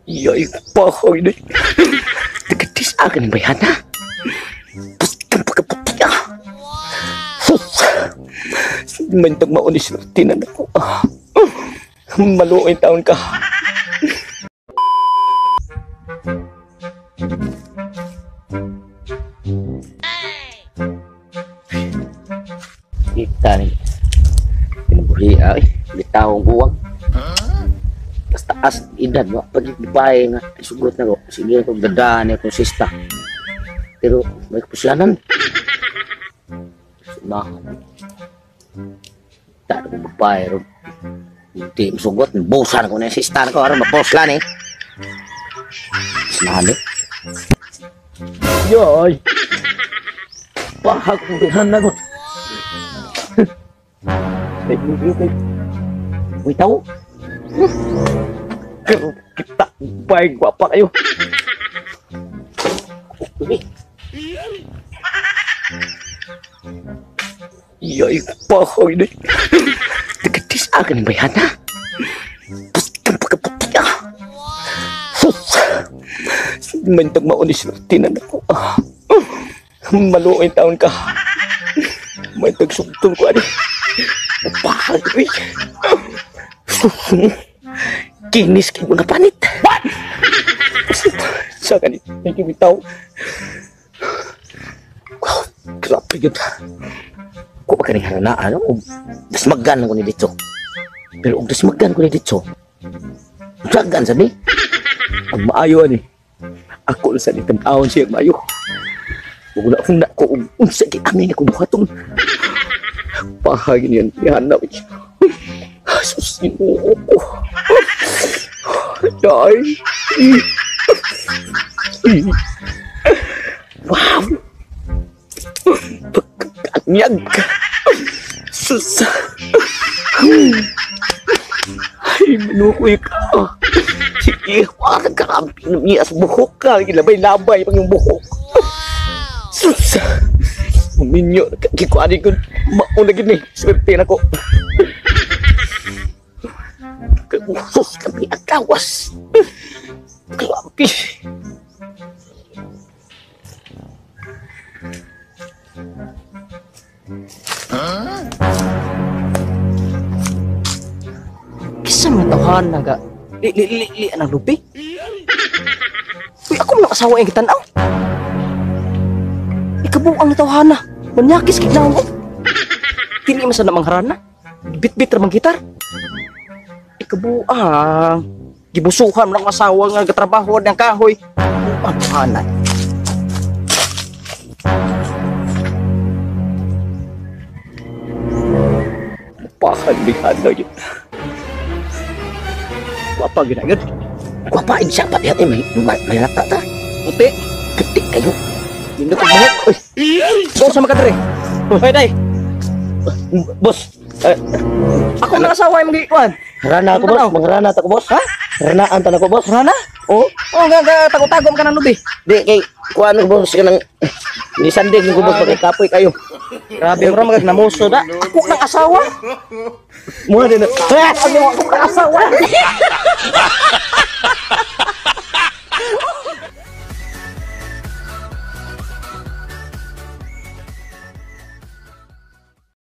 Yay, pahoy na. Nagatis akin ang bayana. Basta pagkaputi ah. Sus! Mantag maunis na tinan ako. Maluoy taon ka. Kita ni. Pinaburi ay. Bitawang buwang. Taas edad ba pag babae nga sugot na ko sige ko dadaan akong sista pero may kapuslanan sumahan ta ko babae ron hindi sugot busan ko na yung sista ko aron mapuslan eh sumahan eh yoy pahag ko na ko uy tao. Kita baik bapak ayo. Yay, pahoy na. Nagatis akin ang bayana. Basta pagkaputi ah. Sus! Mantag maunis na tinan ako. Maluoy taon ka. May tagsugtong ko ani. Pahoy. Sus! Kinis kay mga panit. What? Sa kanit, may bitaw. Wow, grabe yun. Ko pa kaning haranaan, ano? Dasmagan ko ni dito. Pero og dasmagan ko ni dito, dagan sa ni. Ang maayo ani. Ako sa ni tan-awon siya maayo. Ug na ko unsa kay angay na ko buhaton. Pahagin yan, ihanap. Sus, ginoo ko. Ay. Wow. Pagkakanyag. Sus. Ay, manukoy ka. Sige, wala ka. Pinamiyas buhok ka. Labay-labay pang yung buhok. Sus. Uminyo. Kikuanin ko. Mauna gini. Swerte na ko. Sus, kami ang kawas. Grabe. Huh? Kisa mga tawhan na ga li ang lupi. Uy, ako mga asawa yung kitanaw. Ikabuang na tawhan na. Manyakis kignaw ko. Dili man sa namang harana. Bit-bit ramang gitar. Ikabuang. Gibusuhan mo lang asawa nga gatrabaho ng kahoy. Buang tahanan. Pahan-bihan na yun. Wapa ginagad. Wapa, siya pa diyan. May rata ta. Puti. Puti kayo. Nindot ang buhok. Go sa makadre. Hoy, day. Boss. Ako na asawa yung mag-iwan. Rana ako, boss. Mangrana ta ko, boss. Ha? Ranaan ta na ko, boss. Rana? Oo. Oo, nga, tago-tago ka ng lubi. Di, kay, kuhaan ko, boss, ka ng... Nisandig ko, boss, pagkakapoy kayo. Grabe, bro, magagnamuso na. Ako ng asawa? Muna din na. Ako ng asawa!